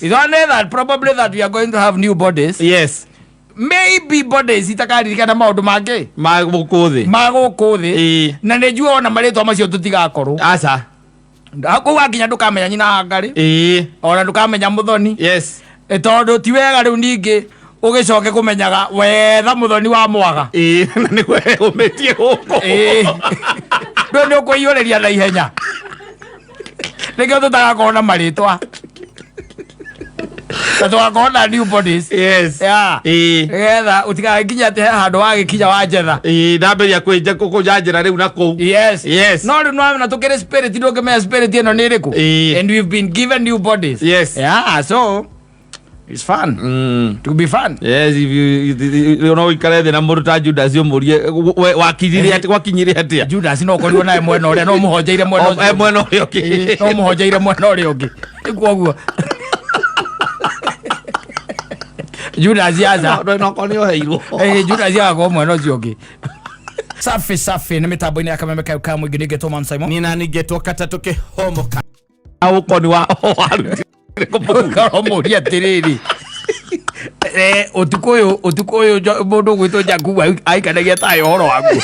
It's only that probably that we are going to have new bodies. Maybe bodies itakaririkana maũndũ mangĩ Ma gũkũ thĩ. Ma gũkũ thĩ. Na nĩ njũĩ ona marĩtwa macio tũtigakorwo Aca. Kũu wakinya ndũkamenya nyina wa ngarĩ, ona ndũkamenya mũthoni. Tondũ ti wega rĩu ningĩ ũgĩcoke kũmenyaga wetha mũthoni wa mwaga. Ĩĩ, na nĩguo ũmĩtie gũkũ. Ĩĩ, ndũĩ nĩ ũkwĩiyũrĩria na ihenya, nĩkĩo tũtagakorwo na marĩtwa na tũgakorwo na new bodies. Yeah. Nĩgetha ũtigagĩkinya atĩ he handũ wagĩkinya wa njetha. Ĩĩ, ndambĩrĩria kwĩnja kũnjanjĩra rĩu na kũu. No rĩu nĩwamenya tũkĩrĩ spirit, ndũngĩmenya spirit ĩno nĩ ĩrĩkũ. And we've been given new bodies. Yeah, so it's fun to be fun. Yes, if you no ũikare thĩ na mũndũ ta Judas ũmũrie wakinyire atĩa, gwakinyire atĩa. Judas no ũkorirwo naye mwena ũrĩa no mũhonjeire mwena O, ũcio ũngĩ. Mwena ũrĩa ũngĩ. Ĩĩ, no mũhonjeire mwena ũrĩa ũngĩ, koguo Judas aca. No, no, no, nĩ oheirwo. Judas agakorwo mwena ũcio ũngĩ. Safi safi, nĩ mĩtambo-inĩ ya Kameme kayo ka mũingĩ, nĩngetwo Man Simon. Nina ningĩtwo katatũ kĩhomoka ũkoni wa warutire. Ũkorwo mũria atĩrĩrĩ, ũtukũ ũyũ mũndũ ũgwĩtwo Jakubu aikanagia tayo ũhoro waku.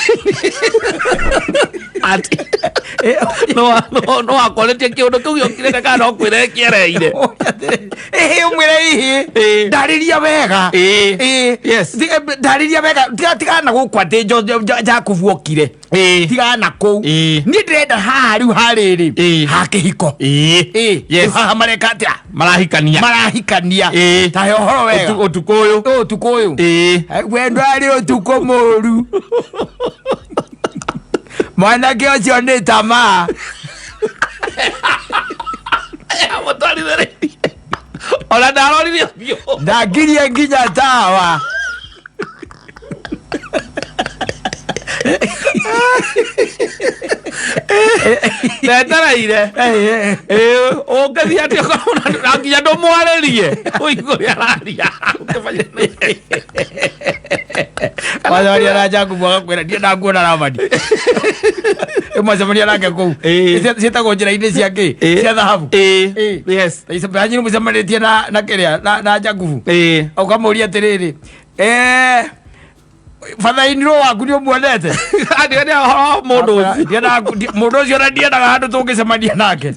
Atĩ no wakoretie kĩũndũ kĩu gĩokire kana no kwĩre kĩereire. Ĩhĩ, ũmwĩre ĩhĩ. Ndarĩria wega. Ĩĩ. Ndarĩria wega. Tigana gũkũ atĩ Jakubu okire. Tigana kũu. Niĩ ndĩrenda haha rĩu harĩrĩ ha kĩhiko. Ĩĩ. Rĩu haha mareka atĩa? Marahikania. Marahikania. Tahe ũhoro wega. Ũtukũ ũyũ. Ũtukũ ũyũ. Wendo arĩ ũtukũ mũru, mwanake ũcio nĩ tamaa. Mũtwarithĩrĩrie ona ndarorire ũthiũ. Ndangirie nginya tawa. Ndetereire ũngĩthiĩ atĩ ũkorwo na nginya ndũmwarĩrie ũigue ũrĩa araria. Wacaria na Jakubu agakwĩra ndiendaga kuona Labani. Mwacemania nake kũu. Ciĩtagwo njĩra-inĩ cia kĩ? Cia thahabu. Hanyu mũcemanĩtie na kĩrĩa na Jakubu. Ũkamũria atĩrĩrĩ, bathainirwo waku nĩ ũmuonete? Andigania ũhoro wa mũndũ ũcio. Mũndũ ũcio ona ndiendaga handũ tũngĩcemania nake.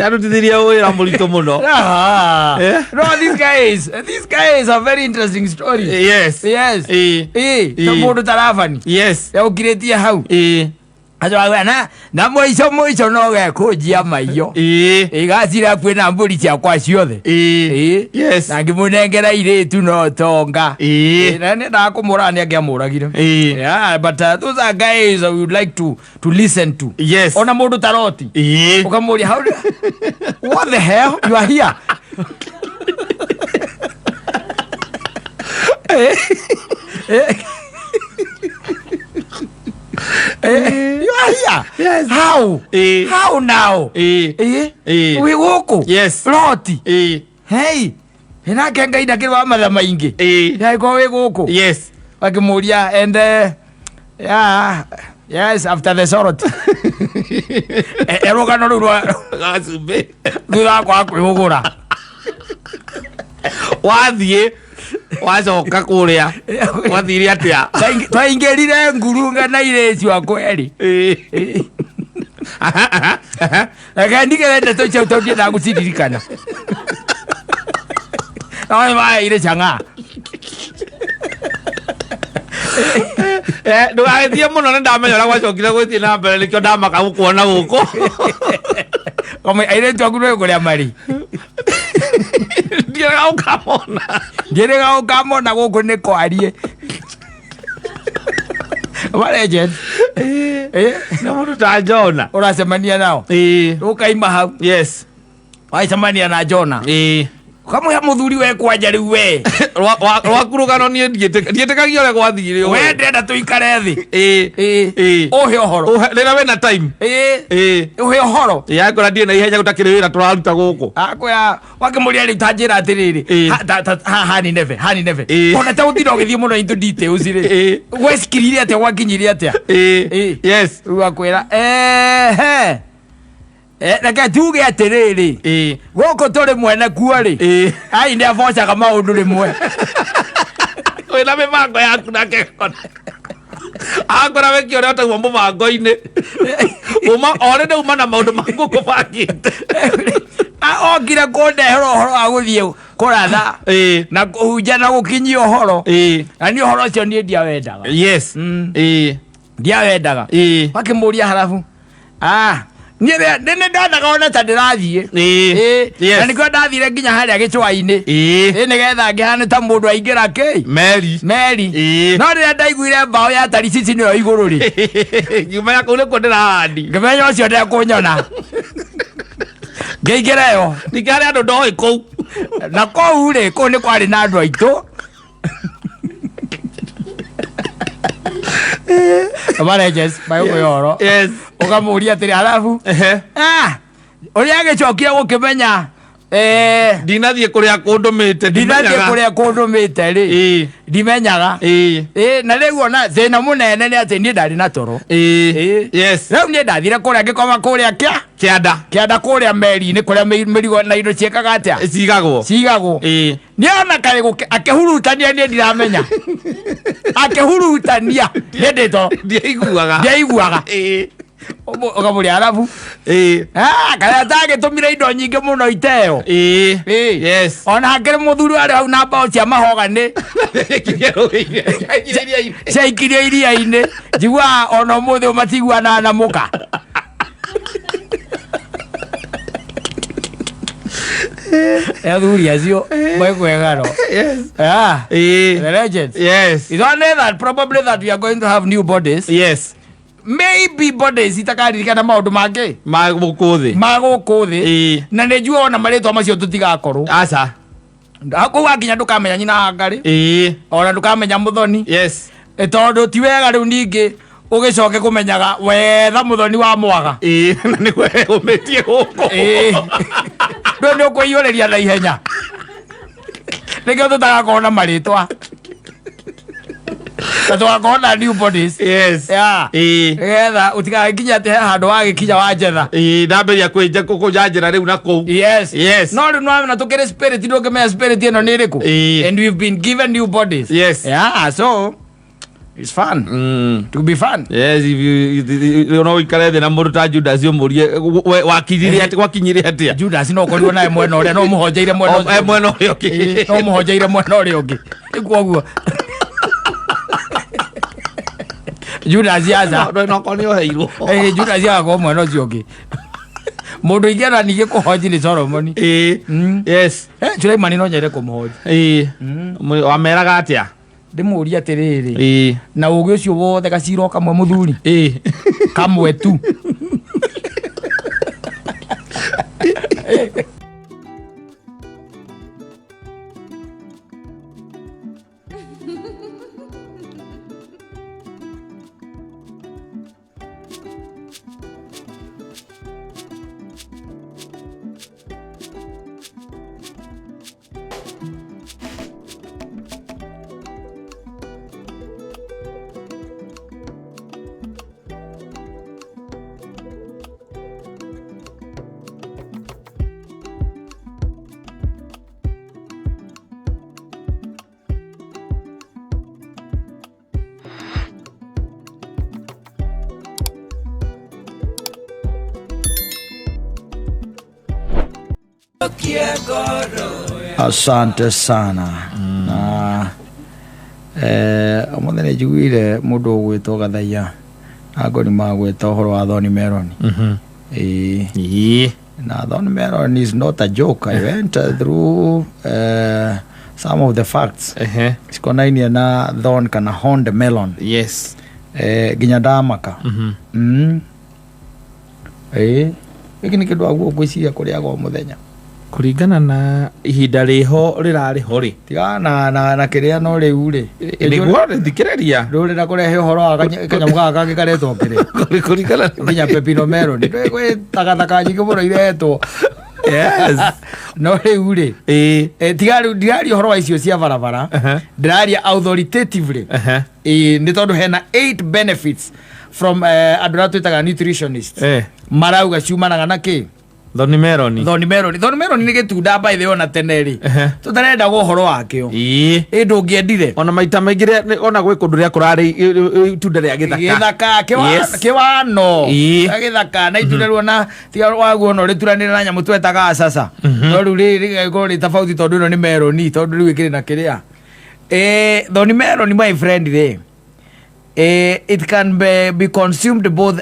Arutithirie wĩra mũritũ mũno. Ah. No, these guys are very interesting story. Yes. Ta mũndũ ta Labani. Yaũkirĩtie hau. Acoka na mũico mũico no gekũnjia maiyo. Igacira kwĩna mbũri ciakwa ciothe. Na ngĩmũnengera irĩtu no tonga. Na nĩendaga kũmũraga, nĩ angĩamũragire. Yeah, but those are guys we would like to listen to. Ona mũndũ ta Loti. Ũkamũria, how what the hell you are here? You are here. How? How now? Wĩ gũkũ? Loti. Hey. Nake Ngai ndakĩrĩ wa matha maingĩ. Angĩkorwo wĩ gũkũ. Akĩmũria and yeah, yes, after the sort. Rũgano rũu rwa Gacumbĩ. Thutha wa kwaga kwĩhũgũra. Wathiĩ wacoka kũrĩa wathire atĩa? Twaingĩrire ngurunga na irĩci wakwa erĩ. Aha, aha, aha. Reke ndigere ndeto icio tondũ ndiendaga gũciririkana. No nĩ maheire chang'aa. Ndũgagĩthiĩ mũno, nĩ ndamenya ũrĩa gwacokire gwĩthiĩ na mbere, nĩkĩo ndamaka gũkuona gũkũ. Airĩtu aku nĩ kũrĩa marĩ. Ndiĩrĩga ũkamona. Ndiĩrĩga ũkamona gũkũ nĩ kwarie. Ma legend. Nĩ mũndũ ta Jona. Ũracemania nao. Ũkaima hau. Wacemania na Jona. Ũkamwĩra mũthuri we kwanja rĩu we. Rwaku rũgano niĩ ndiĩtĩkagia ũrĩa gwathire. We ndĩrenda tũikare thĩ. Ũhe ũhoro. Rĩrĩa wĩna time. Ũhe ũhoro. Yakora ndirĩ na ihenya, gũtakĩrĩ wĩra tũraruta gũkũ. Akwĩra wakĩmũria rĩu ta njĩra atĩrĩrĩ, ha Nineve, ha Nineve. Ona ta ũtinda ũgĩthiĩ mũno into details rĩ. Gwecikirire atĩa, gwakinyire atĩa? Ĩĩ. Rĩu akwĩra ehe. Reke tuge atĩrĩrĩ, gũkũ tũrĩ mwene kuo rĩ, ai nĩ abocaga maũndũ rĩmwe. Wĩna mĩbango yaku nake akora wĩke ũrĩa ũtaguo mũbango-inĩ uma orĩ nĩ uma na maũndũ maku ũkũbangĩte. Okire kũndehera ũhoro wa gũthiĩ kũratha na kũhunjia na gũkinyia ũhoro, na niĩ ũhoro ũcio niĩ ndiawendaga. Ndiawendaga. Makĩmũria harabu, ah, niĩ nĩ ndonaga ona ta ndĩrathiĩ. Na nĩkĩo ndathire nginya harĩa gĩcũa-inĩ. Nĩgetha ngĩhane ta mũndũ aingĩra kĩ meri. Meri. No rĩrĩa ndaiguire mbaũ ya taricici nĩyo igũrũ rĩ, nyuma ya kũu nĩkuo ndĩrahandi. Ngĩmenya ũcio ndekũnyona, ngĩingĩra ĩyo. Ningĩ harĩ andũ ndoĩ kũu. Na kũu rĩ, kũu nĩ kwarĩ na andũ aitũ marejes mayũkũyoro. Ũkamũria atĩrĩ halafu, ah, ũrĩa agĩcokire gũkĩmenya ndinathiĩ kũrĩa kũndũmĩte. Ndinathiĩ ndimenyaga. Kũrĩa kũndũmĩte rĩ, ndimenyaga. Na rĩu ona thĩna mũnene nĩ atĩ niĩ ndarĩ na toro. Rĩu niĩ ndathire kũrĩa ngĩkoma kũrĩa kĩa kĩanda. Kĩanda kũrĩa meri-inĩ kũrĩa mĩrigo na indo ciĩkaga atĩa? Cigagwo. Cigagwo. Nĩona kaĩ akĩhurutania, niĩ ndiramenya akĩhurutania, niĩ ndĩ toro. Ndiaiguaga. Ndiaiguaga. Ũkamũria arabu, ah, karĩa atagĩtũmire indo nyingĩ mũno iteo. Ona hakĩrĩ mũthuri warĩ hau na mbaũ cia mahogany ciaikirio iria-inĩ, njiguaga ona ũmũthĩ ũyũ matiguanaga na mũka. Athuri acio mekwegano. Ah, the legends. It's only that probably that we are going to have new bodies, maybe bodies itakaririkana maũndũ mangĩ ma gũkũ thĩ. Ma gũkũ thĩ. Na nĩ njua ona marĩtwa macio tũtigakorwo aca. Kũu wakinya ndũkamenya nyina wa ngarĩ, ona ndũkamenya mũthoni. Tondũ ti wega rĩu ningĩ ũgĩcoke kũmenyaga wetha mũthoni wa mwaga. Na nĩguo ũmĩtie gũkũ. Ndũ nĩ ũkwĩiyũrĩria na ihenya, nĩkĩo tũtagakorwo na marĩtwa na tũgakorwo na new bodies. Yeah. Nĩgetha ũtigagĩkinya atĩ he handũ wagĩkinya wanjetha. Ndambĩria kwĩnja kũnjanjĩra rĩu na kũu. No rĩu nĩwamenya tũkĩrĩ spirit, ndũngĩmenya spirit ĩno nĩ ĩrĩkũ. And we've been given new bodies. Yeah, so it's fun to be fun. Yes, if you no ũikare thĩ na mũndũ ta Judas ũmũrie wakinyire atĩ gwakinyire atĩa. Judas no ũkorirwo naye mwena ũrĩa no mũhonjeire mwena ũcio. Mwena ũrĩa ũngĩ. No mũhonjeire mwena ũrĩa ũngĩ. Koguo Judas aca. No no nĩ oheirwo. Judas agakorwo mwena ũcio ũngĩ. Mũndũ ingĩenda ningĩ kũhonji nĩ Solomoni. Suleimani no nyende kũmũhonji. Wameraga atĩa? Ndĩmũrie atĩrĩrĩ, na ũgĩ ũcio wothe gaciro kamwe mũthuri, kamwe tu. Asante sana. Na ũmũthĩ nĩ njiguire mũndũ ũgwĩtwo Gathaiya angoni magwĩta ũhoro wa thorn melon. Ĩĩ. Na thorn melon is not a joke. I went through some of the facts cikonainie na thorn kana horned melon. Nginya ndamaka. Ĩĩ, gĩkĩ nĩ kĩndũ aguo ngwĩciria kũrĩaga o mũthenya. Kũringana na ihinda rĩho rĩrarĩ ho rĩ. Tiga na kĩrĩa no rĩu rĩ. Nĩguo thikĩrĩria. Rũrĩ na kũrehe ũhoro wa kanyamũ gaka kangĩ karetwo kĩrĩa. Kũringana nginya pepino melon gwĩ takataka nyingĩ mũno irehetwo. No rĩu rĩ, tiga rĩu ndiraria ũhoro wa icio cia barabara. Ndĩraria authoritatively. Ĩĩ, nĩ tondũ hena 8 benefits From andũ arĩa twĩtaga nutritionist marauga ciumanaga na kĩ? Thorny melon. Thorny melon. Thorny melon nĩ gĩtunda, by the way, ona tene rĩ, tũtarendaga ũhoro wakĩo. Ĩ ndũngĩendire. Ona maita maingĩ ona gwĩ kũndũ rĩa kũrarĩ itunda rĩa gĩthaka. Gĩthaka kĩwano. Gĩthaka na itunda rĩu ona tiga waguo ona ũrĩturanĩre na nyamũ twetaga acaca, no rĩu rĩrĩ rĩgagĩkorwo rĩ tofauti tondũ ĩno nĩ meroni, tondũ rĩu ĩkĩrĩ na kĩrĩa. Thorny melon, my friend, rĩ, it can be consumed both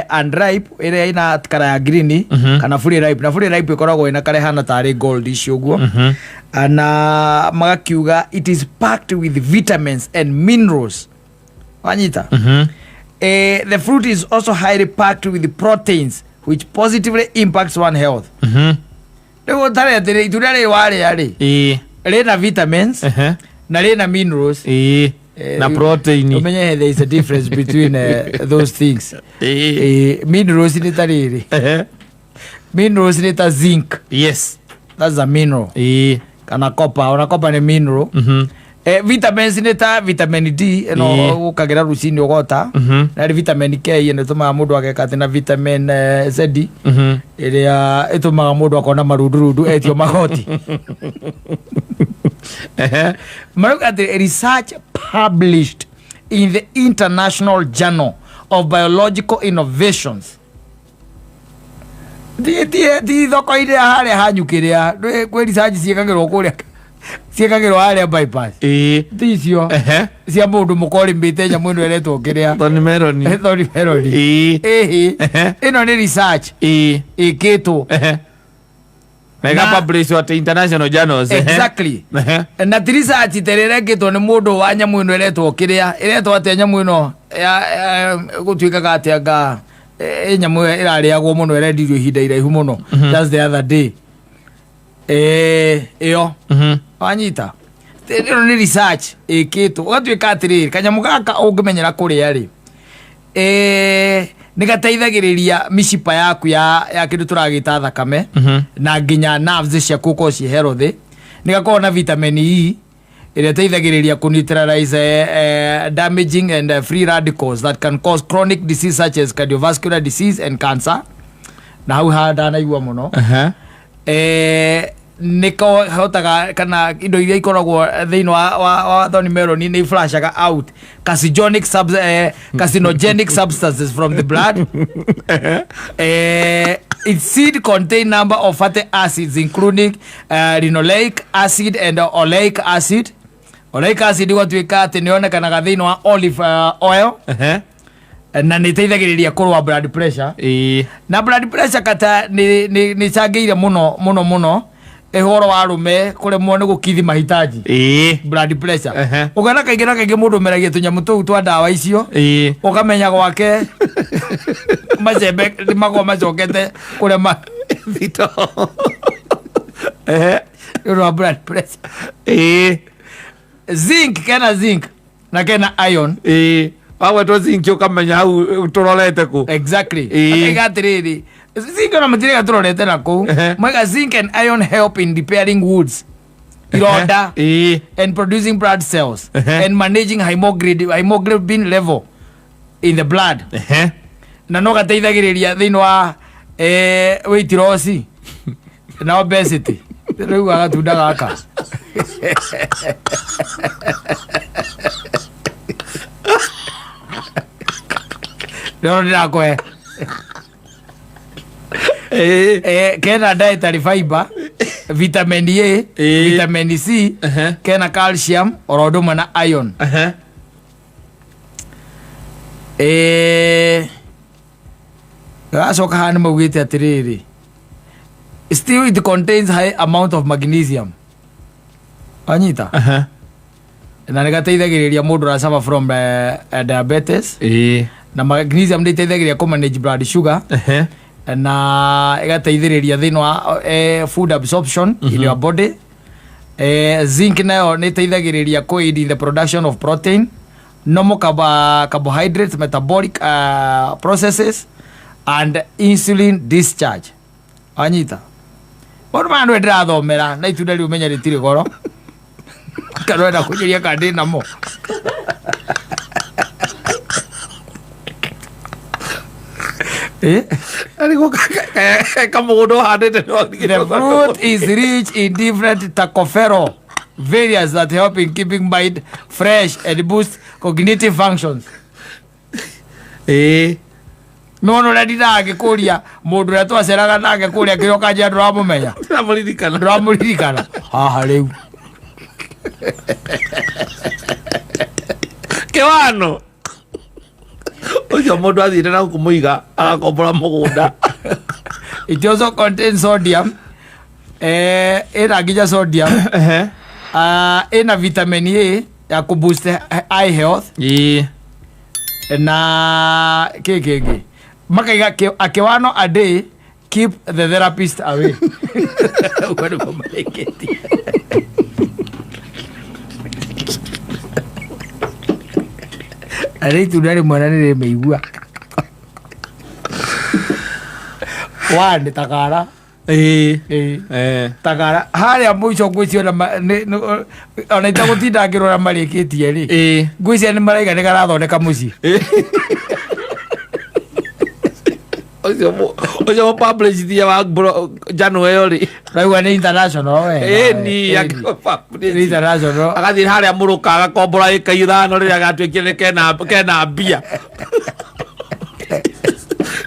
unripe, ĩrĩa ĩna kara ya green, kana fully ripe. Na fully ripe ĩkoragwo ĩna kara ĩhana tarĩ gold ici ũguo. Na magakiuga it is packed with vitamins and minerals, wanyita? The fruit is also highly packed with proteins, which positively impacts one health. Rĩu ũtarĩ atĩrĩ, itunda rĩrĩ warĩa rĩ, rĩna vitamins na rĩna minerals. Na protein. Ũmenye there is a difference between those things. Minerals nĩ ta rĩrĩ, minerals nĩ ta zinc. That's a mineral. Kana copper, ona copper nĩ mineral. Vitamins nĩ ta vitamin D ĩno ũkagĩra rũcinĩ ũgota, na rĩ vitamin K ĩno ĩtũmaga mũndũ ageka atĩ, na vitamin Z ĩrĩa ĩtũmaga mũndũ akona marundurundu etio magoti. Marauga atĩ research published in the International Journal of Biological Innovations, ti thoko-inĩ ya harĩa hanyukĩrĩa kwĩ research ciĩkagĩrwo kũrĩa, ciĩkagĩrwo harĩa bypass, ti icio cia mũndũ mũkorĩmĩte nyamũ ĩno ĩretwo kĩrĩa. Thorny melon. Thorny melon. Ĩhĩ. Ĩno nĩ research ĩkĩtwo Na ĩga publish at international journals. Exactly. Na ti research tere ĩrekĩtwo nĩ mũndũ wa nyamũ ĩno ĩretwo kĩrĩa, ĩretwo atĩa nyamũ ĩno gũtuĩkaga atĩa nga nyamũ ĩyo ĩrarĩagwo mũno, ĩrendirio ihinda iraihu mũno just the other day, ĩyo, wanyita? Ĩno nĩ research ĩkĩtwo, ũgatuĩka atĩrĩrĩ, kanyamũ gaka ũngĩmenyera kũrĩa rĩ, nĩ gateithagĩrĩria mĩcipa yaku ya kĩndũ tũragĩta thakame na nginya nerves ciaku gũkorwo ciĩ healthy. Nĩ gakoragwo na vitamin E ĩrĩa ĩteithagĩrĩria kũ neutralize damaging and free radicals that can cause chronic disease such as cardiovascular disease and cancer. Na hau ha ndanaigua mũno. Nĩ kahotaga kana indo iria ikoragwo thĩinĩ wa thorny melon nĩ flashaga out carcinogenic substances from the blood. Its seed contain number of fatty acids, including linoleic acid and oleic acid. Oleic acid gwatuĩka atĩ nĩ yonekanaga thĩinĩ wa olive oil na nĩ ĩteithagĩrĩria kũrũa blood pressure. Na blood pressure kata nĩ cangĩire mũno mũno mũno ĩhoro wa arũme kũremwo nĩ gũkithi mahitaji. Blood pressure. Ũkona kaingĩ na kaingĩ mũndũ ũmeragia tũnyamũ tũu twa ndawa icio, ũkamenya gwake macembe nĩ makoragwo macokete kũrema Thito. Nĩ ũndũ wa blood pressure. Zinc, kena zinc na kena iron. Wagwetwo zinc ũkamenya hau tũrorete kũ. Exactly. Akaiga atĩrĩrĩ, zinc ona matirĩga tũrorete na kũu. Maiga zinc and iron help in repairing wounds, ironda, and producing blood cells and managing hemoglobin level in the blood. Na no gateithagĩrĩria thĩinĩ wa weight loss na obesity. Rĩu gatunda gaka rĩo ndĩrakũhe. Kena dietary fiber, vitamin A, vitamin C, kena calcium oro ũndũ ũmwe na iron. Gacoka haha nĩ maugĩte atĩrĩrĩ, still it contains high amount of magnesium, wanyita? Na nĩ gateithagĩrĩria mũndũ ũra suffer from diabetes. Na magnesium nĩ ĩteithagĩrĩria kũ manage blood sugar na ĩgateithĩrĩria thĩinĩ wa food absorption in your body. Zinc nayo nĩ ĩteithagĩrĩria kũ aid in the production of protein, normal carbohydrates, metabolic processes and insulin discharge, wanyita? Maũndũ maya nĩwe ndĩrathomera na itunda rĩu menya rĩtirĩ goro, kana wenda kũnjũria kana ndĩ namo. Eh? Arigwo kamũgũnda ũhandĩte The fruit is rich in different tocopherol variants that help in keeping mind fresh and boost cognitive functions. Ĩĩ. Nona ũrĩa ndindaga ngĩkũria mũndũ ũrĩa twaceraga nake kũrĩa kĩroka njĩra ndũramũmenya. Ndĩramũririkana. Ndũramũririkana. Haha rĩu. Kĩwano. Ũcio mũndũ athiĩte na kũmũiga agakombora mũgũnda. It also contains sodium. Ĩna nginya sodium. Ĩna vitamin A ya kũ boost eye health. Ĩĩ. Na kĩ kĩngĩ makaiga a kĩwano a day keep the therapist away. Ũguo nĩguo marĩkĩtie. Na rĩ itunda rĩmwe na nĩrĩ mĩigua one takara. Ĩĩ. Ĩĩ. Eh. Takara harĩa mũico ngwĩciria ona ona itagũtinda ngĩrora marĩkĩtie rĩ. Ĩĩ. Ngwĩciria nĩ maraiga nĩ karathondeka mũciĩ. Ũcio ũcio mũpublicithia wa njano ĩyo rĩ. Raigua nĩ international we. Ĩni Nĩ international. Agathiĩ harĩa mũrũka agakombora ĩka ithano rĩrĩa gatuĩkire nĩ kena mbia.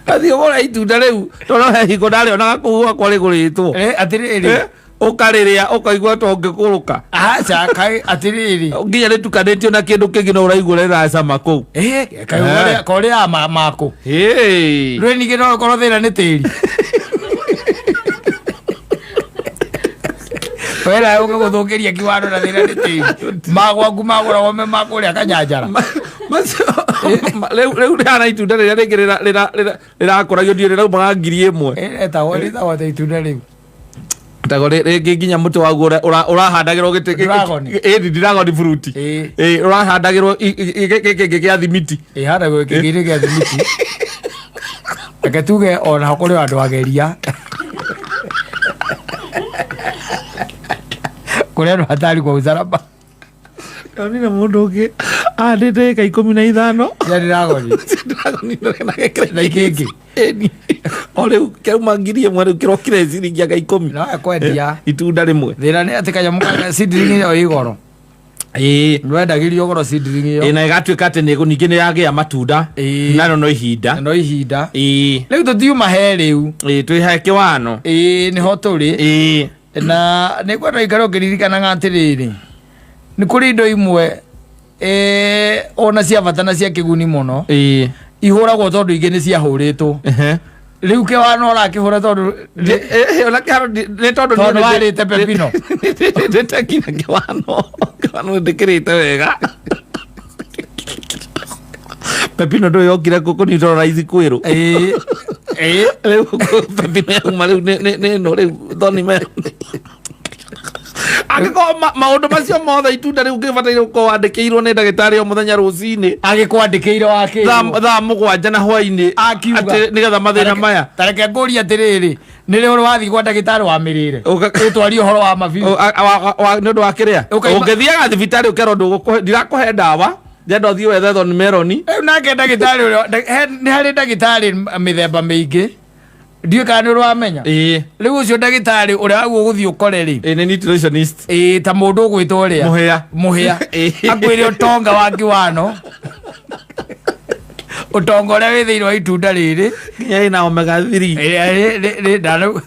Athiĩ ũgũre itunda rĩu tondũ he hingo ndarĩonaga kũu gwakwa rĩgũrĩtwo. Atĩrĩrĩ. Ũkarĩrĩa ũkaigua ta ũngĩkũrũka. Aca, kaĩ atĩrĩrĩ. Nginya rĩtukanĩtio na kĩndũ kĩngĩ no ũraigua rĩracama kũu. Kaĩ ũrĩa makũ. Ĩĩ. Rĩu ningĩ no ũkorwo thĩna nĩ tĩri. Wera ũgũgũthũkĩria kiwano na thĩna nĩ tĩri. Magwaku magũragwo me ma kũrĩa kanyanjara. Macio, rĩu rĩhana itunda rĩrĩa rĩngĩ rĩrakũragio ndiũĩ rĩraumaga 1000. Etagwo rĩtagwo ta itunda rĩu. Tago rĩngĩ nginya mũtĩ waguo ũrahandagĩrwo gĩtĩ Dragon. Ĩĩ, dragon fruit. Ĩĩ. Ĩĩ, ũrahandagĩrwo gĩkĩ gĩa thimiti. Ĩhandagwo gĩkĩ gĩa thimiti. Reke tuge ona ho kũrĩ andũ ageria. Kũrĩ andũ hatari kwa usalama. Ndonire mũndũ ũngĩ ahandĩte ĩka 15. Cia dragon. Dragon na gĩkĩra Na ikĩngĩ. Ĩni. O rĩu kĩrauma 1000 rĩu kĩrokire ciringi anga 10. No ekwendia. Itunda rĩmwe. Thĩna nĩ atĩ kanyamũ ka seedling ĩyo ĩ goro. Ĩĩ. Ndwendagĩrio goro seedling ĩyo. Ĩĩ, na ĩgatuĩka atĩ ningĩ nĩ yagĩa matunda. Ĩĩ. Narĩo no ihinda. No ihinda. Ĩĩ. Rĩu tũtiuma he rĩu. Ĩĩ, twĩ he kĩwano. Ĩĩ, nĩho tũrĩ. Ĩĩ. Na nĩ ngwenda ũikare ũkĩririkanaga atĩrĩrĩ, nĩ kũrĩ indo imwe, ona cia bata na cia kĩguni mũno. Ĩĩ. Ihũragwo tondũ ingĩ nĩ ciahũrĩtwo. Ehe. Rĩu kĩwano ũrakĩhũra tondũ Ona kĩharo nĩ tondũ Tondũ warĩte pepino. Ndĩte nginya kĩwano. Kĩwano ndĩkĩrĩte wega. Pepino ndũĩ yokire kũneutralize kwĩrũ. Ĩĩ. Ĩĩ. Rĩu pepino yauma rĩu nĩ ĩno rĩu thoni me. Angĩkorwo maũndũ macio mothe itunda rĩu ngĩbataire gũkorwo wandĩkĩirwo nĩ ndagĩtarĩ o mũthenya rũcinĩ. Agĩkwandĩkĩire wa kĩrwo. Thaa 7 na hwainĩ. Akiuga. Atĩ nĩgetha mathĩna maya. Ta reke ngũrie atĩrĩrĩ, nĩ rĩ ũrĩ wathiĩ kwa ndagĩtarĩ wa mĩrĩre? Ũka- Ũtwarie ũhoro wa mabiũ. Nĩ ũndũ wa kĩrĩa? Ũkaima- Ũngĩthiaga thibitarĩ ũkerwo ndĩrakũhe ndawa, ndĩrenda ũthiĩ wethe thoni meroni. Rĩu nake ndagĩtarĩ ũrĩa, nĩ harĩ ndagĩtarĩ mĩthemba mĩingĩ. Ndiũĩ kana nĩ ũrĩ wamenya. Ĩĩ. Rĩu ũcio ndagĩtarĩ ũrĩa waguo gũthiĩ ũkore rĩ. Ĩĩ, nĩ nutritionist. Ĩĩ, ta mũndũ ũgwĩtwo ũrĩa. Mũhĩa. Mũhĩa. Ĩĩ. Akwĩre ũtonga wa kĩwano. Ũtonga ũrĩa wĩ thĩinĩ wa itunda rĩrĩ. Nginya ĩna omega 3. Ĩrĩa rĩ, ndanau-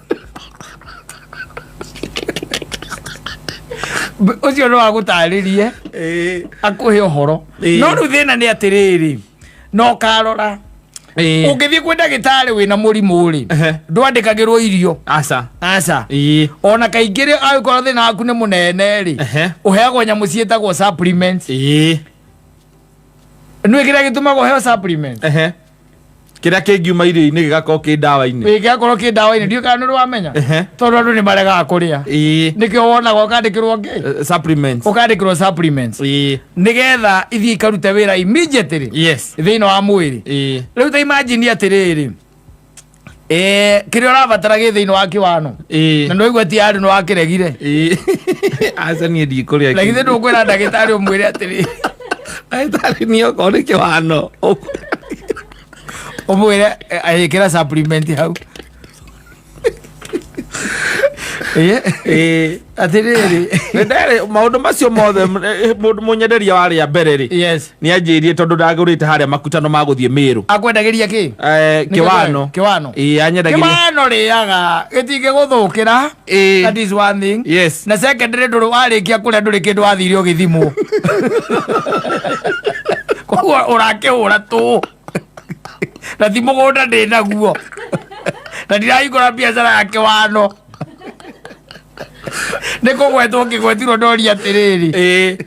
Ũcio no agũtarĩrie. Ĩĩ. Akũhe ũhoro. Ĩĩ. No rĩu thĩna nĩ atĩrĩrĩ, no ũkarora. Ĩĩ. Ũngĩthiĩ kwĩ ndagĩtarĩ wĩna mũrimũ rĩ, Ehe. ndwandĩkagĩrwo irio. Aca. Aca. Ĩĩ. Ona kaingĩ rĩ, angĩkorwo thĩna waku nĩ mũnene rĩ, Ehe. ũheagwo nyamũ ciĩtagwo supplements. Ĩĩ. Nĩũĩ kĩrĩa gĩtũmaga ũheo supplements? Ehe. Kĩrĩa kĩngiuma irio-inĩ gĩgakorwo kĩ ndawa-inĩ. Ĩĩ, gĩgakorwo kĩ ndawa-inĩ. Ndiũĩ kana nĩ ũrĩ wamenya? Ehe. Tondũ andũ nĩ maregaga kũrĩa. Ĩĩ. Nĩkĩo wonaga ũkandĩkĩrwo kĩ? Supplements. Ũkandĩkĩrwo supplements. Ĩĩ. Nĩgetha ithiĩ ikarute wĩra immediately. Yes. Thĩinĩ wa mwĩrĩ. Ĩĩ. Rĩu ta imagine atĩrĩrĩ, kĩrĩa ũrabatara gĩ thĩinĩ wa kĩwano. Ĩĩ. Na nĩwaigua ti andũ nĩwakĩregire. Ĩĩ. Aca niĩ ndikũrĩa Na githĩ ndũkwĩra ndagĩtarĩ ũmwĩre atĩrĩ. Ndagĩtarĩ niĩ okorwo nĩ kĩwano. Ũmwĩre agĩkĩra supplement hau. Ĩĩ. Atĩrĩrĩ. Nĩ maũndũ macio mothe mũndũ mũnyenderia warĩa mbere rĩ, Yes. nĩ anjĩrie tondũ ndagũrĩte harĩa makutano ma gũthiĩ Mĩrũ. Akwendagĩria kĩ? Kĩwano. Kĩwano. Ĩĩ, anyendagĩria. Kĩwano rĩaga gĩtingĩgũthũkĩra. Ĩĩ. That is one thing. Yes. Na secondary, ndũrĩ warĩkia kũrĩa, ndũrĩ kĩndũ wathire ũgĩthimwo, koguo ũrakĩhũra tũ na ti mũgũnda ndĩ naguo na ndirahingũra biacara ya kĩwano. Nĩ kũgwetwo kĩgwetirwo, ndoria atĩrĩrĩ,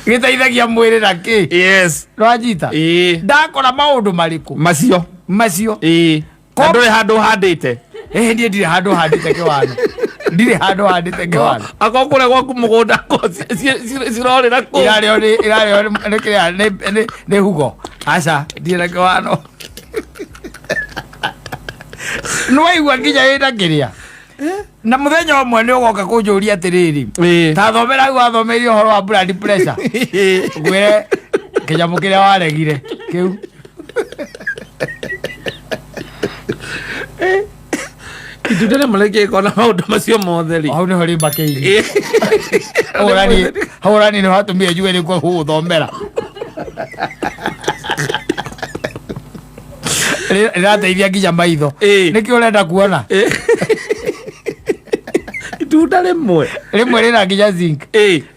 gĩteithagia mwĩrĩ na kĩ? Nĩwanyita? Ĩĩ. Ndakora maũndũ marĩkũ? Macio. Macio. Ĩĩ. Na ndũrĩ handũ handĩte? Ĩhĩ, niĩ ndirĩ handũ handĩte kĩwano, ndirĩ handũ handĩte kĩwano. Akorwo kũrĩa gwaku mũgũnda ko cirorĩra kũu. Irarĩo nĩ, irarĩo nĩ kĩrĩa, nĩ hugo. Aca, ndirĩ na kĩwano. Nĩwaigua nginya ĩna kĩrĩa na mũthenya ũmwe nĩ ũgoka kũnjũria atĩrĩrĩ, ta thomera hau wathomeire ũhoro wa blood pressure, ngwĩre kĩnyamũ kĩrĩa waregire kĩu. Itunda rĩmwe rĩngĩgĩkorwo na maũndũ macio mothe rĩ. Hau nĩho rĩmbakĩirie. Hau ũrani nĩ watũmire njuge nĩ gũgũthomera. Rĩrateithia nginya maitho. Nĩkĩ ũrenda kuona? Itunda rĩmwe. Rĩmwe rĩna nginya zinc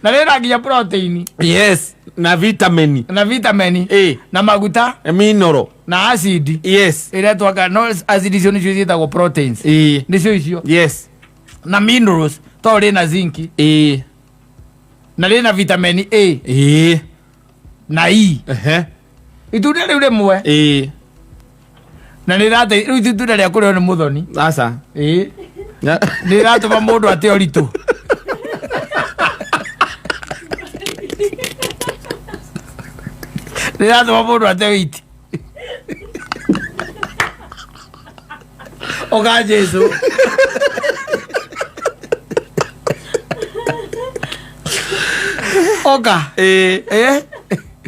na rĩna nginya protein. Yes, na vitamin. Na vitamin na maguta. Mineral. Na acid ĩrĩa twaka no acid icio nĩcio ciĩtagwo proteins. Nĩcio icio. Na minerals, to rĩna zinc na rĩna vitamin A na E. Itunda rĩu rĩmwe na rĩrate rĩu ti itunda rĩa kũrĩo nĩ mũthoni. Aca. Ĩĩ, nĩ rĩratũma mũndũ ate ũritũ. Rĩratũma mũndũ ate weight. Oga Jesu. Oga.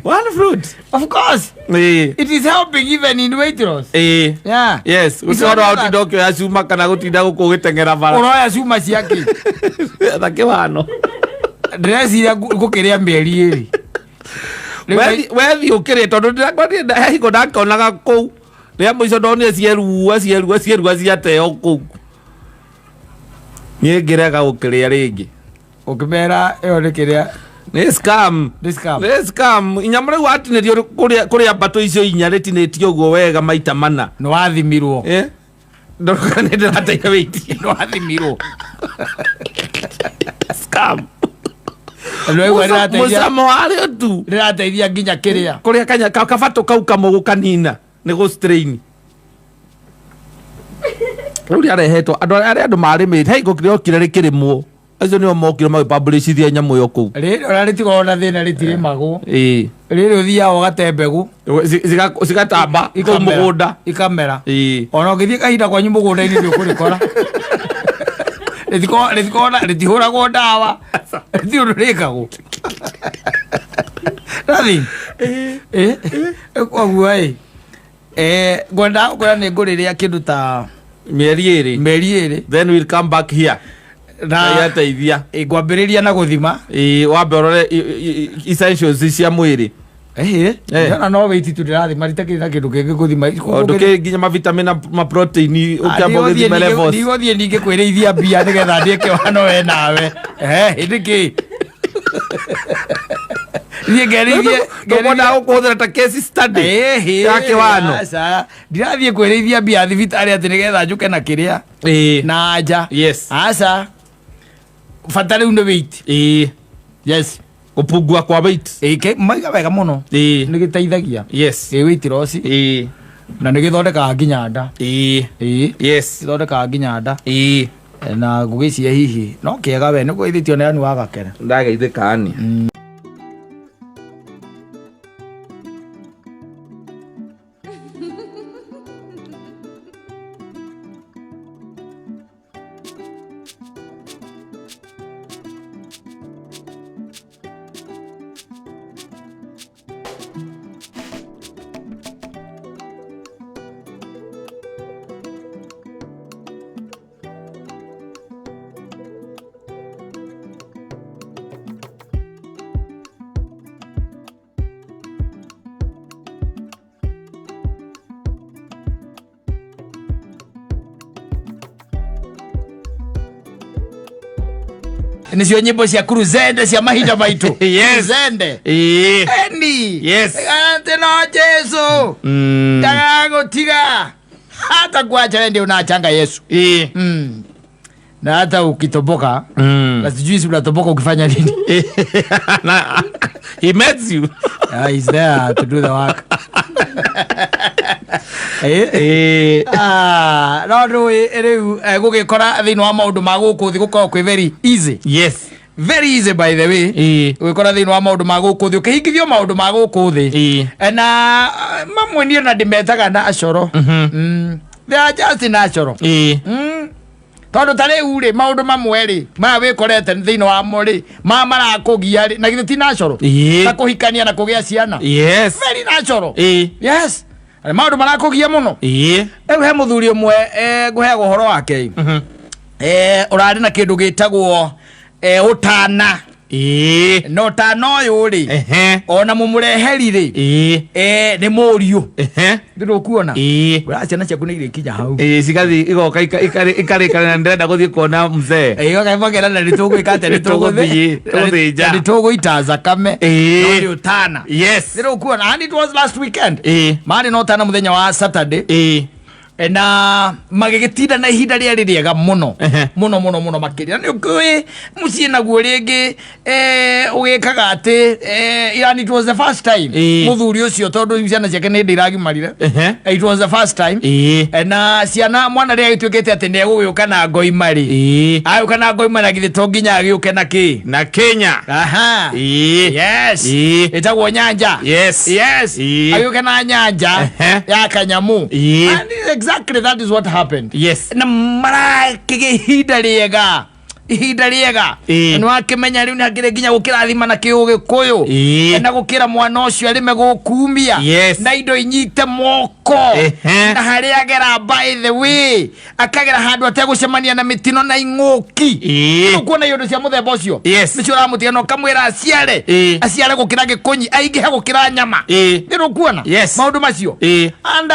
One fruit. Of course. It is helping even in weight loss. Yeah. Yes. It's Gũtirĩ ũhoro wa not that- gũtinda ũkĩoya cuma kana gũtinda gũkũ ũgĩteng'era bara. Ũroya cuma ciake. Etha kĩwano. Ndĩreciria ngũkĩrĩa mĩeri 2. Wethi ũkĩrĩe tondũ ndĩrakwendire he hingo ndakĩonaga kũu rĩa mũico ndonire cierua cierua cierua ciateo kũu, niĩ ngĩrega gũkĩrĩa rĩngĩ. Ũkĩmera ĩyo nĩ kĩrĩa? Nĩ scam. Nĩ scam. Nĩ scam. Inyamũ rĩu watinĩrio kũrĩa kũrĩa mbatũ icio inya rĩtinĩtio ũguo wega maita mana. Nĩ wathimirwo? Eh? Ndoka nĩ ndĩrateire weight. Nĩ wathimirwo? Scam. Nĩwaigua rĩrateithia? Mũcamo warĩo tu. Rĩrateithia nginya kĩrĩa? Kũrĩa kanya kabatũ kau kamwe gũkanina nĩ gũ strain. Rĩu rĩarehetwo andũ arĩa andũ marĩmĩte hei gũkĩrokire rĩkĩrĩmwo, acio nĩo mokire magĩpublishithia nyamũ ĩyo kũu. Rĩrĩ ona rĩtikoragwo na thĩna, rĩtirĩmagwo. Rĩrĩ ũthiaga ũgate mbegũ. Cigatamba kũu Ikamera. mũgũnda. Ikamera. Ona ũngĩthiĩ kahinda kwanyu mũgũnda-inĩ nĩ ũkũrĩkora. Rĩtikoragwo rĩtihũragwo ndawa, rĩtirĩ ũndũ rĩkagwo, nothing. Koguo ĩ ngwendaga gũkwĩra nĩ ngũrĩrĩa kĩndũ ta mĩeri 2. Mĩeri 2. Then we'll come back here. Na yateithia. Ngwambĩrĩria na gũthima. Ĩĩ, wambe ũrore essentials cia mwĩrĩ. Ĩhĩ, ndĩrona no weight tu ndĩrathima, ritakĩrĩ na kĩndũ kĩngĩ gũthima. Ndũkĩrĩ nginya mavitamin na maprotein, ũkĩamba ũgĩthime levels. Ndigũthiĩ ningĩ kwĩrĩithia mbia nĩgetha ndĩe kĩwano we nawe. Hĩndĩ kĩ niĩ ngerĩithie? Tũkwenda gũkũhũthĩra ta case study Ĩhĩ, ya kĩwano. Aca, ndirathiĩ kwĩrĩithia mbia thibitarĩ atĩ nĩgetha njũke na kĩrĩa na nja. Aca, bata rĩu nĩ weight. Yes. Gũpungua kwa weight. Maiga wega mũno. Nĩ gĩteithagia ĩ weight loss na nĩ gĩthondekaga nginya nda. Ĩĩ. Gĩthondekaga nginya nda. Na ngũgĩciria hihi no kĩega, we nĩ kũgeithĩtio nĩ anu wa gakere. Ndageithĩka ani. Nĩcio nyĩmbo cia kuruzende cia mahinda maitũ. Yes. Kuruzende. Ĩĩ. Eni. Yes. Atĩ no Jesu. Ndagagũtiga. Hata kuacha wewe ndio unaachanga Yesu. Ĩĩ. Na hata ukitoboka na sijui si unatoboka ukifanya nini. Na he met you. Yeah, he's there to do the work. Eh. Ĩĩ. Ah, no ndũĩ rĩu gũgĩkora thĩinĩ wa maũndũ ma gũkũ thĩ gũkoragwo kwĩ very easy. Yes. Very easy, by the way. Ĩĩ. Gũgĩkora thĩinĩ wa maũndũ ma gũkũ thĩ ũkĩhingithio maũndũ ma gũkũ thĩ. Ĩĩ. Na mamwe niĩ na ndĩmetaga natural. They are just natural. Ĩĩ. Tondũ ta rĩu rĩ, maũndũ mamwe rĩ, maya wĩkorete thĩinĩ wamo rĩ, maya marakũgia rĩ, na githĩ ti natural? Ĩĩ. Ta kũhikania na kũgĩa ciana. Yes. Very natural. Ĩĩ. Yes. Na maũndũ marakũgia mũno. Ĩĩ. Rĩu he mũthuri ũmwe, ngũheaga ũhoro wake, ũrarĩ na kĩndũ gĩtagwo ũtana. Ĩĩ. Na ũtana ũyũ rĩ, ona mũmũreheri rĩ, Ĩĩ. Nĩ mũriũ. Ndĩrũkuona. Ĩĩ. Ũra ciana ciaku nĩ irĩkinya hau. Ĩĩ, cigathiĩ igoka ikarĩkana na ndĩrenda gũthiĩ kuona mzee. Ĩgoka na nĩ tũgwĩka atĩa, nĩ Tũgũthiĩ, tũgũthĩnja. na nĩ tũgũita thakame. Ĩĩ. No nĩ ũtana. Yes. Ndĩrũkuona. And it was last weekend. Ĩĩ. Marĩ na ũtana mũthenya wa Saturday. Ĩĩ. Na magĩgĩtinda na ihinda rĩarĩ rĩega mũno. Mũno mũno mũno makĩria. Nĩ ũkĩũĩ mũciĩ naguo rĩngĩ, ũgĩkaga atĩ, yani it was the first time. Ĩĩ. Mũthuri ũcio tondũ ciana ciake nĩ hĩndĩ iragimarire. It was the first time. Ĩĩ. Na ciana mwana rĩrĩa agĩtuĩkĩte atĩ nĩ egũgĩũka na ngoima rĩ. Ĩĩ. Agĩũka na ngoima na githĩ to nginya agĩũke na kĩ? Na Kenya. Aha. Ĩĩ. Yes. Ĩĩ. Ĩtagwo nyanja. Yes. Yes. Ĩĩ. Agĩũke na nyanja ya kanyamu. Ĩĩ. And exactly that is what happened. Yes. Na marakĩgĩa ihinda rĩega. Ihinda rĩega. Ĩĩ. Nĩ wakĩmenya rĩu nĩ hakĩrĩ nginya gũkĩrathima na kĩũgĩkũyũ. Ĩĩ. Na gũkĩra mwana ũcio arĩme gũkumia. Yes. Na indo inyite moko. Na harĩa agera, by the way, akagera handũ ategũcemania na mĩtino na ing'ũki. Ĩĩ. Ũkuona iũndũ cia mũthemba ũcio. Yes. Nĩcio ũramũtiga na ũkamwĩra aciare. Ĩĩ. Aciare gũkĩra gĩkũnyi, aingĩhe gũkĩra nyama. Ĩĩ. Nĩ ũkuona? Yes. Maũndũ macio. Ĩĩ. And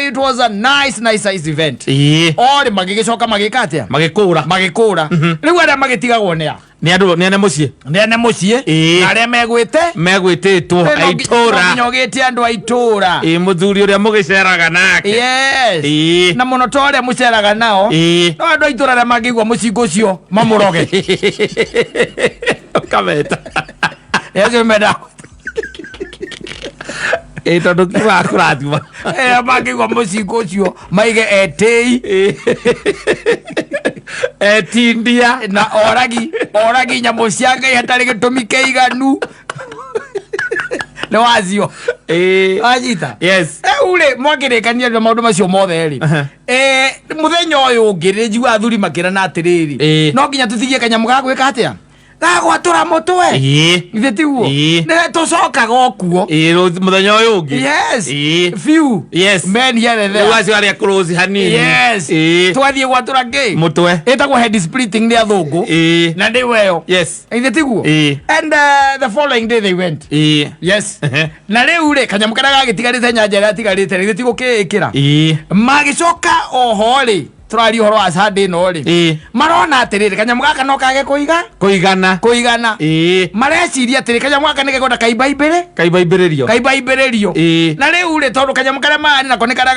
it was a nice, nice, nice event. Ĩĩ. Orĩ magĩgĩcoka magĩka atĩa? Magĩkũra. Magĩkũra. Rĩu arĩa magĩtigagwo nĩ a? Nĩ andũ nĩ ene mũciĩ. Nĩ ene mũciĩ. Ĩĩ. Na arĩa megwĩte? Megwĩtĩtwo No a itũra. nginya ũgĩte andũ a itũra. Ĩĩ, mũthuri ũrĩa mũgĩceraga nake. Yes. Ĩĩ. Na mũno to arĩa mũceraga nao. Ĩĩ. No andũ a itũra arĩa mangĩigua mũcingo ũcio mamũroge. Ũkameta. Acio menda. Ĩĩ, tondũ kiugaga kũrathima. Mangĩigua mũcingo ũcio maige etĩi. Etindia. Na oragi nyamũ cia Ngai hatarĩ gĩtũmi kĩiganu. Nĩ wacio. Ĩĩ. Wanyita? Yes. Rĩu rĩ, mwakĩrĩkania na maũndũ macio mothe rĩ, mũthenya ũyũ ũngĩ rĩ, njiguaga athuri makĩrana atĩrĩrĩ, Ĩĩ. no nginya tũtigie kanyamũ ga gwĩka atĩa? Ga gwatũra mũtwe. Ĩĩ. Githĩ tiguo? Ĩĩ. Nĩ tũcokaga o kuo. Ĩĩ, mũthenya ũyũ ũngĩ. Yes. Ĩĩ. Few. Yes. Men here and there. Rĩu acio arĩa close hanini. Yes. Ĩĩ. Twathiĩ gwatũra kĩ? Mũtwe. Ĩtagwo head splitting nĩ athũngũ. Ĩĩ. Na nĩ weyo. Yes. Githĩ tiguo? Ĩĩ. And the following day they went. Ĩĩ. Yes. Na rĩu rĩ, kanyamũ karĩa gagĩtigarĩte, nyanja ĩrĩa atigarĩte, githĩ ti gũkĩĩkĩra? Ĩĩ. Magĩcoka oho rĩ, tũraria ũhoro wa Sunday ĩno rĩ, Ĩĩ. marona atĩrĩrĩ, kanyamũ gaka no kage kũiga Kũigana. kũigana. Ĩĩ. Mareciria atĩrĩ, kanyamũ gaka nĩ gekwenda kaimbaimbĩrĩ Kaimbaimbĩrĩrio. kaimbaimbĩrĩrio. Ĩĩ. Na rĩu rĩ, tondũ kanyamũ karĩa marĩ nako nĩ karĩa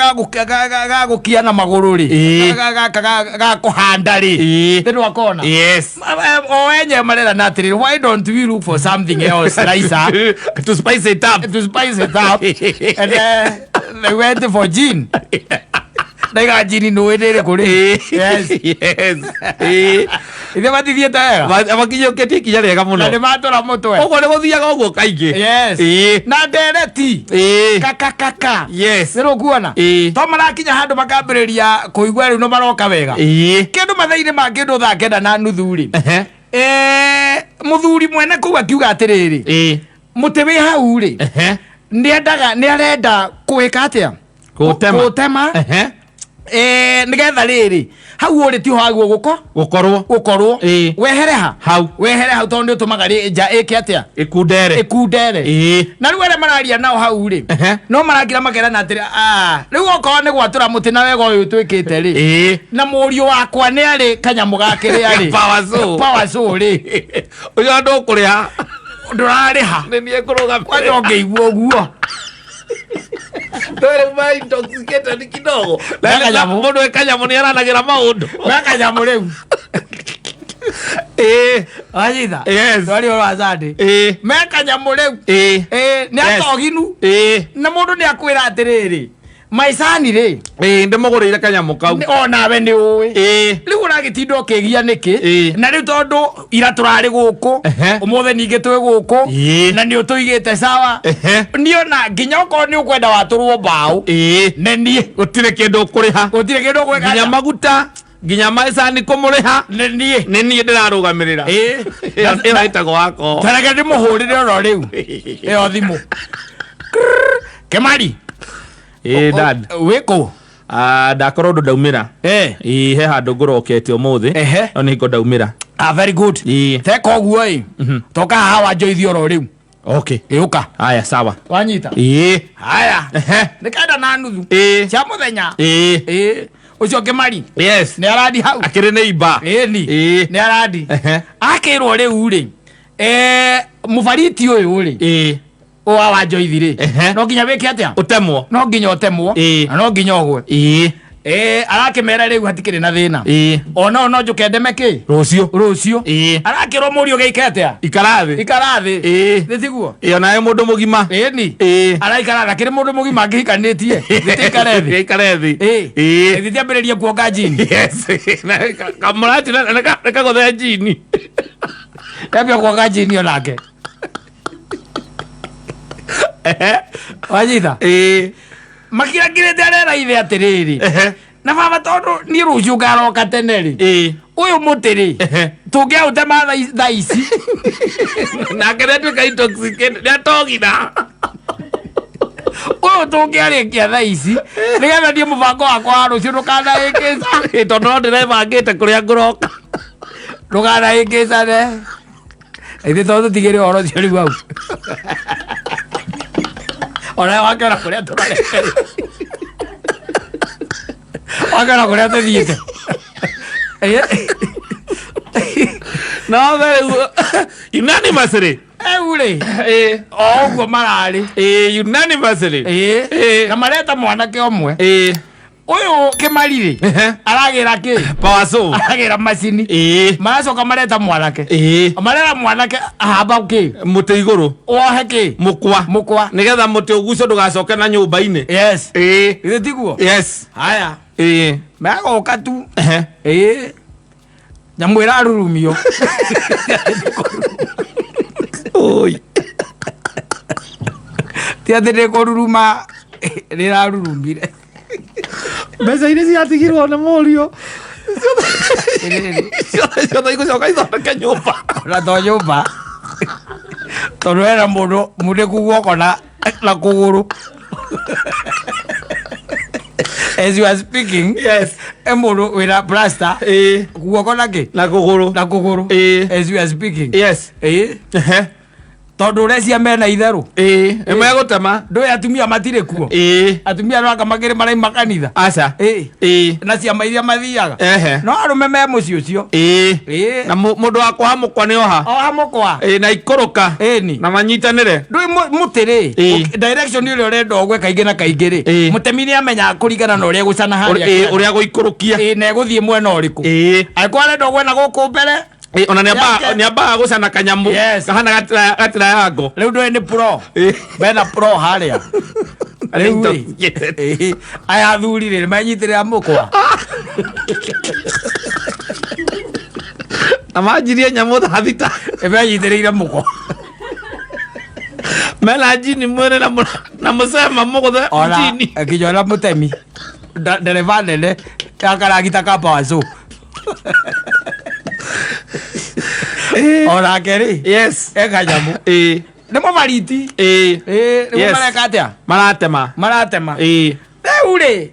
gagũkia na magũrũ rĩ, Ĩĩ. ga kũhanda rĩ, Ĩĩ. nĩ ndwakona? Yes. O enyewe marerana atĩrĩrĩ, why don't we look for something else nicer To spice it up. to spice it up? And they went for gin. Ndaiga gin nĩ nĩ ĩrĩkũ rĩ? Yes. Yes. Ĩĩ. Ithe matithiĩte wega. Makinyũkĩtie ikinya rĩega mũno. Na nĩ matũra mũtwe. Ũguo nĩ gũthiaga ũguo kaingĩ. Yes. Ĩĩ. Na ndereti. Ĩĩ. Kaka kaka. Yes. Nĩ rũkuona? Ĩĩ. To marakinya handũ makambĩrĩria kũigua rĩu nĩ maroka wega. Ĩĩ. Kĩndũ mathaa-inĩ ma kĩndũ thaa 9:30 rĩ. Mũthuri mwene kũu akiuga atĩrĩrĩ. Ĩĩ. Mũtĩ wĩ hau rĩ. Nĩ endaga, nĩ arenda kũĩka atĩa? Kũũtema. Kũũtema. Nĩgetha rĩrĩ hau ũrĩ tiho haguo gũko Gũkorwo. Gũkorwo. Wehere ha Hau. Wehere hau tondũ nĩ ũtũmaga nja ĩke atĩa? Ĩkundere. Ĩkundere. Na rĩu arĩa mararia nao hau rĩ, no marakira makerana atĩrĩ, "Ah, rĩu okorwo nĩ gwatũra mũtĩ na wega ũyũ twĩkĩte rĩ, na mũriũ wakwa nĩ arĩ kanyamũ gakĩrĩa rĩ, Power saw. Power saw rĩ, Ũcio ndũkũrĩha. Ndũrarĩha." Nĩ niĩ ngũrũgamĩrĩra. Kwanja ũngĩigua ũguo. Ndũĩ ma intoxicated kidogo. Me kanyamũ. Mũndũ wĩ kanyamũ nĩ aranagĩra maũndũ. Me kanyamũ rĩu. Wanyita? Yes. Twari ũhoro wa Sunday. Me kanyamũ rĩu. Nĩ atoginu. Na mũndũ nĩ akwĩra atĩrĩrĩ, maicani rĩ, Ndĩmũgũrĩire kanyamũ kau. Onawe nĩ ũĩ. Rĩu ũragĩtinda ũkĩgia nĩkĩ? Na rĩu tondũ ira tũrarĩ gũkũ, ũmũthĩ ningĩ twĩ gũkũ, na nĩ ũtũigĩte sawa. Niĩ ona nginya okorwo nĩ ũkwenda watũrwo mbaũ, nĩ niĩ. Gũtirĩ kĩndũ ũkũrĩha. Gũtirĩ kĩndũ ũgwĩka. Nginya maguta, nginya maicani kũmũrĩha. Nĩ niĩ. Nĩ niĩ ndĩrarũgamĩrĩra. Ĩyo ĩtagwo wako. Tareke ndĩmũhũrĩre oro rĩu ĩyo thimũ. Kĩmari. Dad. Wĩkũ? Ah, ndakorwo ũndũ ndaumĩra. He handũ ngũrokete ũmũthĩ. No nĩ hingo ndaumĩra. Ah, very good. Teka ũguo ĩ, toka haha wanjoithi oro rĩu. Okay. Ĩũka. Haya, sawa. Wanyita? Haya. Nĩ 9:30 cia mũthenya. Ũcio Kĩmari. Yes. Nĩ arandi hau. Akĩrĩ nĩ imba. Ĩni. Nĩ arandi. Akĩrwo rĩu rĩ, mũbariti ũyũ rĩ, wa wanjoithi rĩ, no nginya wĩke atĩa? Ũtemwo. No nginya ũtemwo. Na no nginya ũgwe. Arakĩmera rĩu hatikĩrĩ na thĩna. Ona no njũke ndeme kĩ? Rũciũ. Rũciũ. Arakĩrwo mũriũ gĩike atĩa? Ikara thĩ. Ikara thĩ. Nĩ tiguo? Onawe mũndũ mũgima. Ĩni. Araikara thĩ akĩrĩ mũndũ mũgima angĩhikanĩtie. Gĩtĩ ikare thĩ. Ikare thĩ. Gĩtĩ ambĩrĩrie kuonga njini. Yes. Kamũrati nĩ kagũthe njini. Ambia kuonga njini onake. Wanyita? Makirakirĩte arera ithe atĩrĩrĩ, na baba tondũ niĩ rũciũ ngaroka tene rĩ, ũyũ mũtĩ rĩ, tũngĩaũtema thaa ici. Nake nĩ atuĩka intoxicated, nĩ atogina. Ũyũ tũngĩarĩkia thaa ici nĩgetha niĩ mũbango wakwa wa rũciũ ndũkanahĩngĩca. Tondũ no ndĩrebangĩte kũrĩa ngũroka. Ndũkanahĩngĩcane. Ithuĩ to tũtigĩre ũhoro ũcio rĩu hau. Onawe wakĩona kũrĩa tũrorete. Wakĩona kũrĩa tũthiĩte. No rĩu unanimously. Rĩu rĩ, o ũguo mararĩ. Unanimously. Na mareta mwanake ũmwe. Ũyũ Kĩmari rĩ, aragĩra kĩ? Power saw. Aragĩra macini. Maracoka mareta mwanake. Marera mwanake ahamba kĩ? Mũtĩ igũrũ. Wohe kĩ? Mũkwa. Mũkwa. Nĩgetha mũtĩ ũgucwo ndũgacoke na nyũmba-inĩ. Yes. Githĩ tiguo? Yes. Haya. Megoka tu. Nyamũ ĩrarurumio. Oi. Ti atĩ ndĩkũruruma rĩrarurumire. Mbeca iria ciratigirwo nĩ mũriũ ciothe ciothe igũcoka ithondeke nyũmba. Ona to nyũmba. Tondũ hena mũndũ munĩku guoko na kũgũrũ. As you are speaking, Yes. e mũndũ wĩna plaster guoko na kĩ? Na kũgũrũ. Na kũgũrũ. As you are speaking. Yes. Tondũ ũrecia mena itherũ. Nĩ megũtema. Ndũĩ atumia matirĩ kuo. Atumia no anga makĩrĩ maraima kanitha. Aca. Na ciama iria mathiaga. No arũme me mũciĩ ũcio. Na mũndũ wa kuoha mũkwa nĩ oha. Oha mũkwa. Na ikũrũka. Na manyitanĩre. Ndũĩ mũtĩ rĩ, direction ĩrĩa ũrenda ũgwe kaingĩ na kaingĩ rĩ, mũtemi nĩ amenyaga kũringana na ũrĩa gũcana harĩa kĩanda. Ũrĩa gũikũrũkia. Na ĩgũthiĩ mwena ũrĩkũ. Angĩkorwo arenda ũgwe na gũkũ mbere, Ona Yake. nĩ ambaga gũcana kanyamũ. Yes. Kahana gatirayango. Rĩu ndũĩ nĩ pro. Mena pro harĩa. Rĩu rĩ, aya athuri rĩ, menyitĩrĩra mũkwa. Na manjirie nyamũ thaa 6. Menyitĩrĩire mũkwa. Mena njini mwĩrĩ na mũcema mũgũthe Ona njini. nginya ona mũtemi ndereba nene ya karagita ka power saw. Onake rĩ, Yes. e kanyamũ. Nĩ mũbariti. Nĩguo Yes. mareka atĩa? Maratema. Maratema. Rĩu rĩ,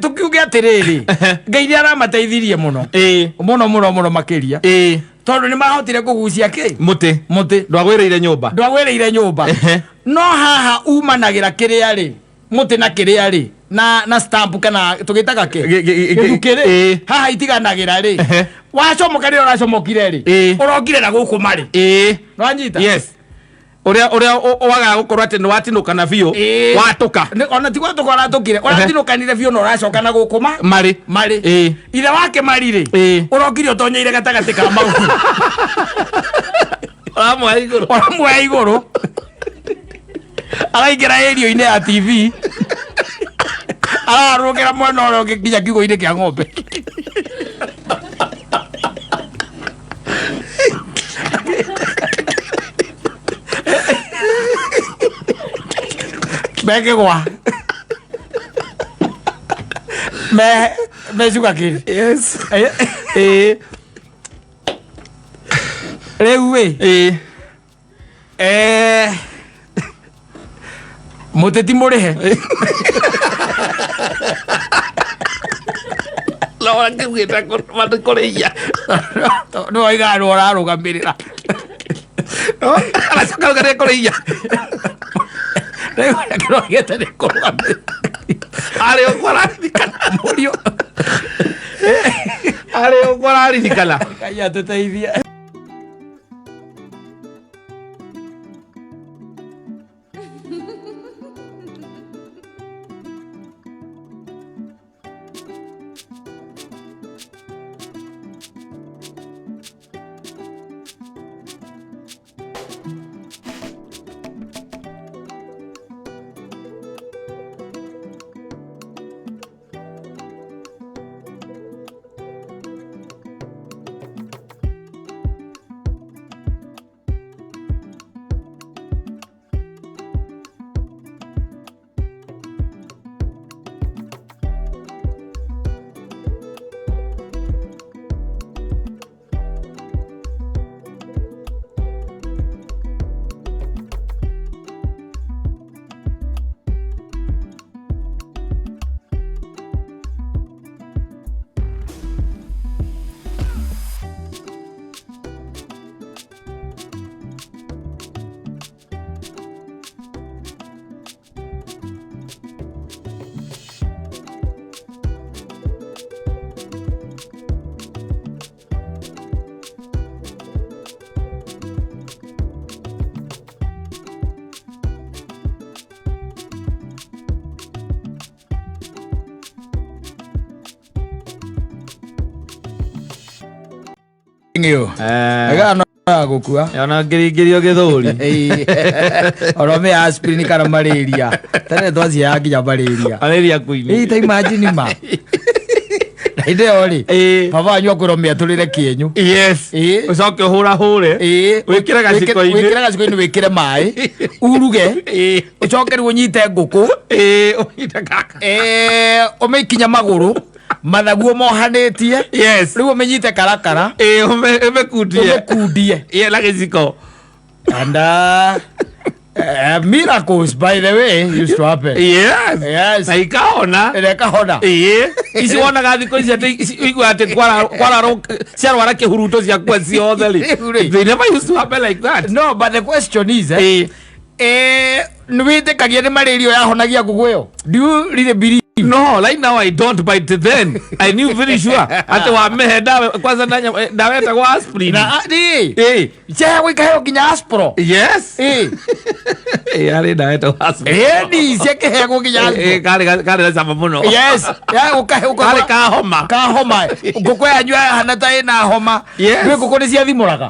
Tukiuge atiriri, Ngai nĩ aramateithirie mũno mũno mũno mũno makĩria, tondũ nĩ mahotire kũgucia kĩ? Mũtĩ. Mũtĩ. Ndwagwĩrĩire nyũmba. Ndwagwĩrĩire nyũmba. No haha umanagĩra kĩrĩa rĩ, mũtĩ na kĩrĩa rĩ, na stamp kana tũgĩtaga kĩ? Gĩthukĩ rĩ, haha itiganagĩra rĩ, wacomoka rĩrĩa ũracomokire rĩ, ũrokire na gũkũ marĩ. Nĩwanyita? Yes, ũrĩa wagaga gũkorwo atĩ nĩ watinũkana biũ. Watũka. Ona ti gwatũka ũratũkire, ũratinũkanire biũ na ũracoka na gũkũ ma marĩ. Marĩ. Ithe wake mari rĩ, ũrokire ũtonyeire gatagatĩ ka mau. Ũramuoya igũrũ. Ũramuoya igũrũ, araingĩra ĩrio-inĩ ya TV, ararũgĩra mwena ũrĩa ũngĩ nginya kiugũ-inĩ kĩa ng'ombe. Mekĩgwa me cugakĩri. Rĩu ĩ, mũtĩ ti mũrĩhe. No akĩugĩte kũrĩia. Nĩ waigaga nĩ ũrarũgamĩrĩra. Aracoka auga nĩ kũrĩia. Rĩu kĩrogete nĩ kũrũgamĩrĩra. Arĩ ũguo araririkana. Mũriũ. Arĩ ũguo araririkana. Ngai atũteithie. Ng'yo. Aga no gũkua. Ona ngĩringĩrio gĩthũri. Oro me aspirin kana malaria. Tene twaciaga nginya malaria. Malaria kuini. Ĩ, ta imagine ma. Na hĩndĩ ĩyo rĩ, baba wanyu akwĩrwo mĩatũrĩre kĩenyũ. Ũcoke ũhũrahũre. Wĩkĩre gaciko-inĩ. Wĩkĩre gaciko-inĩ, wĩkĩre maĩ, uruge, ũcoke rĩu ũnyite ngũkũ. Ũnyite gaka. Ũmĩkinya magũrũ, mathaguo mohanĩtie. Rĩu ũmĩnyite karakara. Ũmĩkundie. Ũmĩkundie. Na gĩciko. And miracles, by the way, used to happen. Na ikahona. Ĩrĩa ĩkahona. Ici wonaga thikũ ici atĩ ũiguaga atĩ kwararwo ciarwara kĩhuruto ciakua ciothe rĩ. Rĩu rĩ. They never used to happen like that. No, but the question is, nĩ wĩtĩkagia nĩ malaria yahonagia ngũkũ ĩyo? Do you really believe? No, right now I don't, but then I knew very sure atĩ wamĩhe ndawa kwanza na ndawa ĩtagwo aspirin. Na rĩ, ciheagwo ikaheo nginya aspro. Yarĩ ndawa ĩtagwo aspirin. Ĩni ciakĩheagwo nginya aspro. Karĩ na cama mũno. Yes, ya ũkahe Karĩ ka homa. Ka homa. Ngũkũ yanyu yahana ta ĩna homa. Nĩ ngũkũ nĩ ciathimũraga.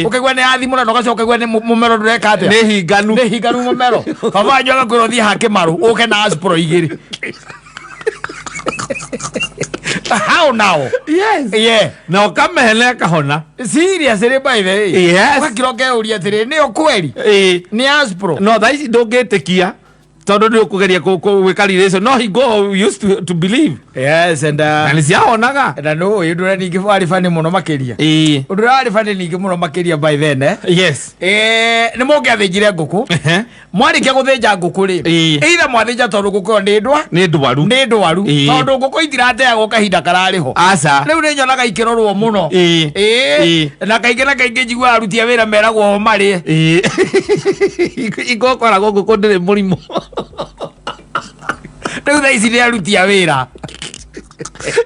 Ũkaigua nĩ yathimũra na ũgacoka ũkaigua nĩ mũmero ndũreka atĩa? Nĩ hinganu. Nĩ hinganu mũmero. Baba wanyu agakwĩra ũthiĩ hake maru ũke na aspro igĩrĩ. How now? Na ũkamĩhe na ĩkahona. Seriously, by the way. Ũgakira ũkeyũria atĩrĩ, nĩyo kweri? Nĩ aspro? No thaa ici ndũngĩtĩkia. Tondũ nĩ ũkũgeria gwĩka relation, no hingo we used to believe. Yes, and Na nĩ ciahonaga. Na no ũndũ ũrĩa ningĩ warĩ funny mũno makĩria, ũndũ ũrĩa warĩ funny ningĩ mũno makĩria by then, nĩ mũngĩathĩnjire ngũkũ. Mwarĩkia gũthĩnja ngũkũ rĩ, either mwathĩnja tondũ ngũkũ ĩyo nĩ ndwa Nĩ ndwaru. Nĩ ndwaru. Tondũ ngũkũ itirateagwo kahinda kararĩ ho. Aca. Rĩu nĩ nyonaga ikĩrorwo mũno. Na kaingĩ na kaingĩ njiguaga aruti a wĩra meragwo o marĩe. Ikokoragwo ngũkũ ndĩrĩ mũrimũ. Rĩu thaa ici nĩ aruti a wĩra.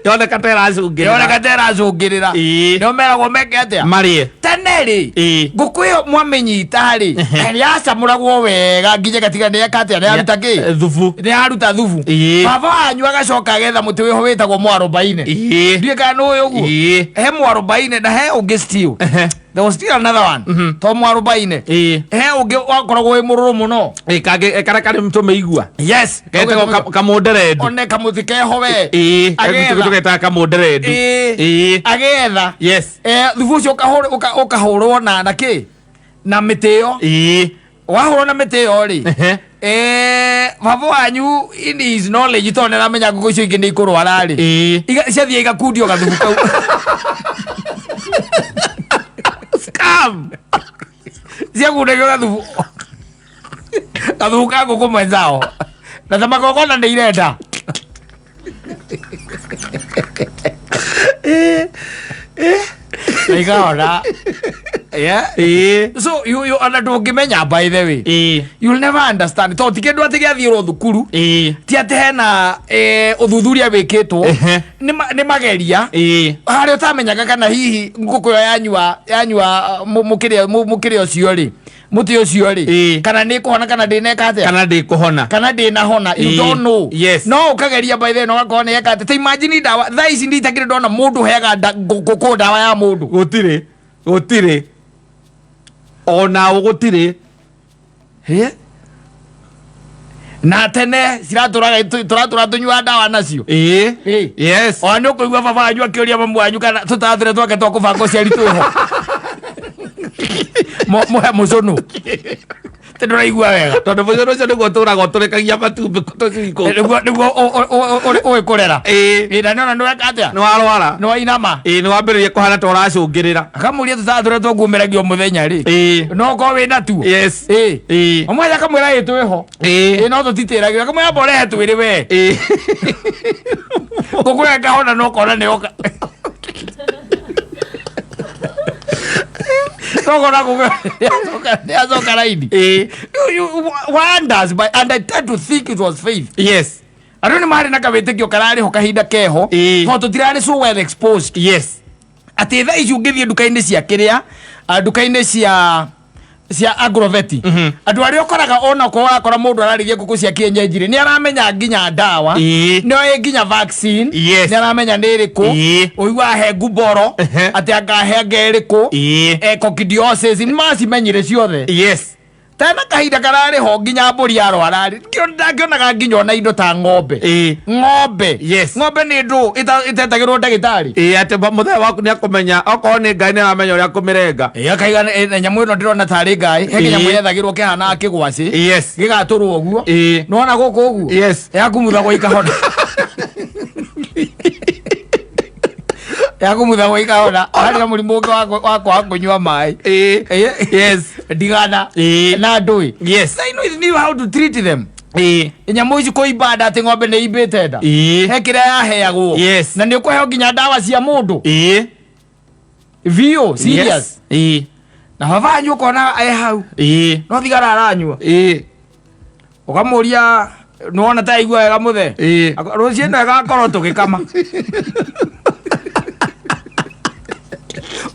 Yoneka ta ĩracũngĩrĩra. Yoneka ta ĩracũngĩrĩra. Nĩo meragwo meke atĩa? Marĩe. Tene rĩ, ngũkũ ĩyo mwamĩnyita rĩ, yacamũragwo wega nginya ĩgatiga nĩ eka atĩa, nĩ yaruta kĩ? Thubu. Nĩ yaruta thubu. Baba wanyu agacoka agetha mũtĩ wĩho wĩtagwo mwarobaine. Ndiũĩ kana nĩ ũĩ ũguo. He mwarobaine na he ũngĩ still. There was still another one, to mwarobaine. He ũngĩ wakoragwo wĩ mũrũrũ mũno. Ĩĩ, kangĩ karĩa karĩ tũmĩigua. Yes. Getagwo kamũnderendu. One kamũtĩ keho we. Agetha. Tũgetaga kamũnderendu. Agetha. Thubu ũcio ũkahũrwo na kĩ, na mĩtĩ ĩyo. Wahũrwo na mĩtĩ ĩyo rĩ, baba wanyu in his knowledge, tondũ nĩaramenya ngũkũ icio ingĩ nĩ ikũrwara rĩ, ciathiĩ igakundio gathubu kau. Scam. Ciakundagio gathubu ka ngũkũ mwenzao na ta magongona nĩ irenda. Na ikahona, yeah. So you ona ndũngĩmenya, by the way, you'll never understand, tondũ ti kĩndũ atĩ gĩathiĩrwo thukuru. Ti atĩ hena ũthuthuria wĩkĩtwo. Nĩ mageria harĩa ũtamenyaga kana hihi ngũkũ ĩyo yanyua mũkĩrĩa ũcio rĩ, mũtĩ ũcio rĩ, kana nĩ kũhona kana ndĩneka atĩa. Kana ndĩkũhona. Kana ndĩnahona, you don't know. No ũkageria by then ũgakorwo nĩ eka atĩ. Ta imagine ndawa thaa ici, nditakĩrĩ ndona mũndũ ũheaga ngũkũ ndawa ya mũndũ. Gũtirĩ, gũtirĩ, ona gũtirĩ. Na tene ciratũraga tũratũra tũnyua ndawa nacio. Ona nĩ ũkũigua baba wanyu akĩũria mamu wanyu kana tũtatũre twake twa kũbanga ũciari twĩho, mũhe mũcũnũ tĩ ndũraigua wega. Tondũ mũcoro ũcio nĩguo tũraga ũtũrĩkagia matumbĩ tũcui kũu. Nĩguo ũĩ kũrera. Ĩ, na nĩona nĩweka atĩa. Nĩ warwara. Nĩ wainama. Nĩ wambĩrĩria kũhana ta ũracũngĩrĩra. Akamũria tũtatũre twakuumĩragio mũthenya rĩ, no ũkorwo wĩ natuo. Omwanya akamwĩra ĩ twĩho. Ĩ, no tũtitĩragio, akamwĩra amba ũrehe twĩrĩ we. Ngũkũ ĩyo ĩkahona no ũkona nĩ yoka, no ũkona ngũkũ nĩ yacoka raini. You wonders by, and I tend to think it was faith. Andũ nĩ marĩ na kawĩtĩkio kararĩ ho kahinda keho, tondũ tũtirarĩ so well exposed atĩ thaa ici ũngĩthiĩ nduka-inĩ cia kĩrĩa, nduka-inĩ cia agroveti, andũ arĩa ũkoraga ona okorwo ũrakora mũndũ ararĩithia ngũkũ cia kienyeji rĩ, nĩ aramenya nginya ndawa, nĩ oĩ nginya vaccine, nĩ aramenya nĩ ĩrĩkũ. Ũiguaga he nguboro, atĩ angahe anga ĩrĩkũ, coccidiosis, nĩ macimenyire ciothe. Tena kahinda kararĩ ho nginya mbũri yarwara rĩ, ndangĩonaga nginya ona indo ta ng'ombe. Ng'ombe. Ng'ombe nĩ ndũ ĩtetagĩrwo ndagĩtarĩ. Ĩĩ, atĩ mũthee waku nĩ akũmenya okorwo nĩ Ngai, nĩ aramenya ũrĩa akũmĩrenga. Ĩ, akaiga na nyamũ ĩno ndĩrona tarĩ ngai, he kĩnyamũ yethagĩrwo kĩhanaga kĩgwacĩ, gĩgatũrwo ũguo. Nĩwona gũkũ ũguo, yakumuthagwo ikahona, yakumuthagwo ikahona. Harĩ na mũrimũ ũngĩ wa kwaga kũnyua maĩ. Ndigana na ndũĩ. I know knew how to treat them. Nyamũ ici kũimba nda, atĩ ng'ombe nĩ imbĩte nda, he kĩrĩa yaheagwo. Na nĩ ũkũheo nginya ndawa cia mũndũ biũ, serious. Na baba wanyu ũkona e hau, no thigara aranyua. Ũkamũria, nĩwona ta aigua wega mũthee? Rũciũ ĩno ĩgakorwo tũgĩkama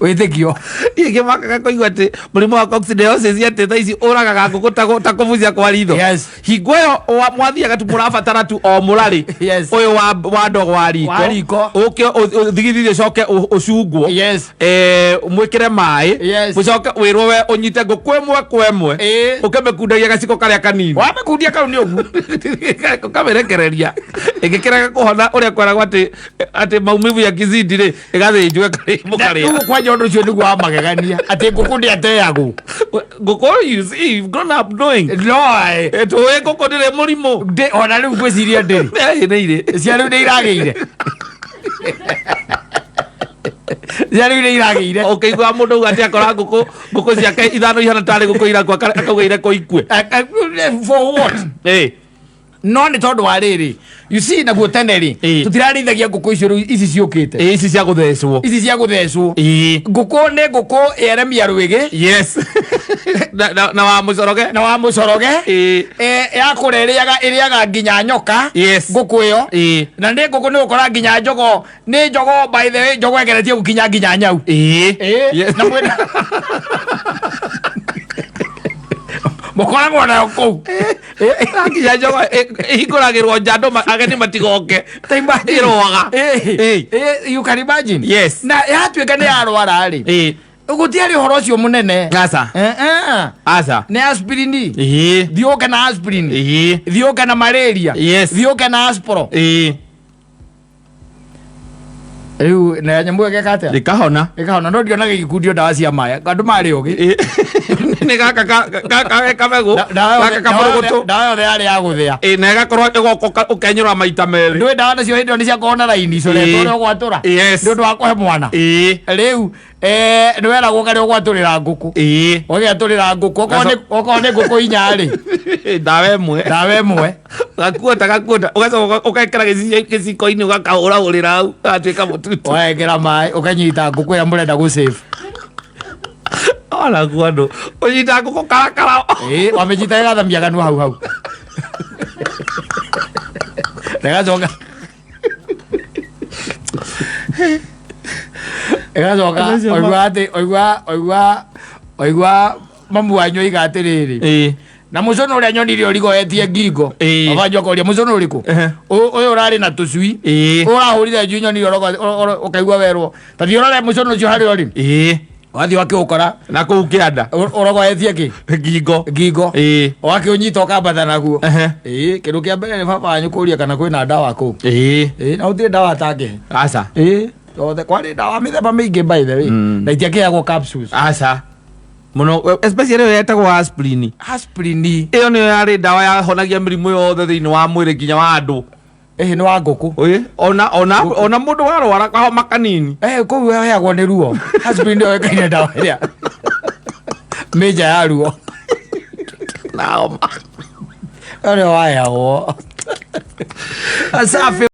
wĩtĩkio. Ingĩmakaga kũigua atĩ mũrimũ wa coccidiosis atĩ thaa ici ũragaga ngũkũ ta kũbucia kwa ritho. Hingo ĩyo mwathiaga tu mũrabatara tu o mũrarĩ ũyũ wa ndogo wa riko. Wa riko. Ũke ũthigithithie, ũcoke ũcungwo, mwĩkĩre maĩ, mũcoke wĩrwo we ũnyite ngũkũ ĩmwe kwa ĩmwe, ũkĩmĩkundagia gaciko karĩa kanini. Wamĩkundia kau nĩ ũguo. Ũkamĩrekereria, ĩngĩkĩrega kũhona ũrĩa kweragwo atĩ maumivu ya kizidi rĩ, ĩgathĩnjwo ĩkarĩ mũkarĩa. Rĩu kwanja ũndũ ũcio nĩguo wa magegania. Ndĩretĩkania atĩ ngũkũ ndĩateagwo. Ngũkũ, you see, you've grown up knowing. No Tũĩ ngũkũ ndĩrĩ mũrimũ. Ona rĩu ngwĩciria ndĩrĩ. Ĩ, nĩ irĩ. Cia rĩu nĩ iragĩire, cia rĩu nĩ iragĩire. Ũkĩigua mũndũ auga atĩ akora ngũkũ ciake ithano ihana tarĩ ngũkũ irakua, akauga irekwo ikue. For what? Ĩ. No nĩ tondũ wa rĩrĩ, you see, naguo tene rĩ, tũtirarĩithagia ngũkũ icio rĩu ici ciũkĩte. Ĩ, ici cia gũthecwo. Ici cia gũthecwo. Ngũkũ nĩ ngũkũ ĩeremia rwĩgĩ. Yes, na wa mũcoroge. Na wa mũcoroge. Yakũra ĩrĩaga nginya nyoka. Ngũkũ ĩyo. Na nĩ ngũkũ nĩ gũkora nginya njogo, nĩ njogo, by the way, njogo ĩgeretie gũkinya nginya nyau. Na mwĩna mũkoragwo nayo kũu. Nginya njogo ĩhingũragĩrwo nja andũ ageni matigoke. Ta imagine. Ĩrũaga. You can imagine. Yes. Na yatuĩka nĩ yarwara rĩ, gũtiarĩ ũhoro ũcio mũnene. Aca. Aca. Nĩ aspirin. Thiĩ ũke na aspirin. Thiĩ ũke na malaria. Thiĩ ũke na aspro. Rĩu na nyamũ ĩyo ĩgeka atĩa? Ĩkahona. Ĩkahona, no ndionaga igĩkundio ndawa cia maĩ, andũ marĩ ũgĩ. Nĩ gaka gaka kamegũ. Gaka kamũrũgũtũ. Ndawa yothe yarĩ ya gũthĩa. Ĩ, na ĩgakorwo ĩgoka ũkenyũra maita merĩ. Ndũĩ ndawa nacio hĩndĩ ĩyo nĩ ciakorwo na raini icoretwo ũrĩa ũgwatũra. Nĩ ũndũ wa kũhe mwana. Rĩu nĩ weragwo karĩa ũgwatũrĩra ngũkũ. Ũgĩatũrĩra ngũkũ, okorwo nĩ ngũkũ inya rĩ, Ndawa ĩmwe. Ndawa ĩmwe. Gakuota gakuota, ũgacoka ũgekĩra gĩciko-inĩ, ũgakahũrahũrĩra hau, gagatuĩka mũtutu. Ũgekĩra maĩ, ũkanyita ngũkũ ĩrĩa mũrenda gũ save. Onaguo andũ ũnyita ngũkũ karakara. Wamĩnyita ĩgathamia kanua hau hau, ĩgacoka ĩgacoka. Acio Oigua atĩ oigua mamu wanyu oiga atĩrĩrĩ, na mũcũnũ ũrĩa nyonire ũrigoetie ngingo. Baba akoria mũcũnũ ũrĩkũ? Ũyũ ũrarĩ na tũcui. Ũrahũrire njui nyonire ũkaigua werwo ta thiĩ ũrore mũcũnũ ũcio harĩa ũrĩ. Wathiĩ wakĩũkora Na kũu kĩanda. Ũrogoetie kĩ? Ngingo. Ngingo. Wakĩũnyita ũkambata naguo. Kĩndũ kĩa mbere nĩ baba wanyu kũria kana kwĩna ndawa kũu. Na gũtirĩ ndawa atangĩhe. Aca. Yothe kwarĩ ndawa mĩthemba mĩingĩ, by the way, na itiakĩheagwo capsules. Aca mũno, especially ĩyo yetagwo aspirin. Aspirin. Ĩyo nĩyo yarĩ ndawa yahonagia mĩrimũ yothe thĩinĩ wa mwĩrĩ nginya wa andũ. Ĩhĩ, nĩ wa ngũkũ. Ĩ, ona mũndũ warwara kahoma kanini. Kũu heagwo nĩ ruo. Aspirin nĩyo ĩkaine ndawa ĩrĩa mĩnja ya ruo na homa. Ĩyo nĩyo waheagwo. Safi.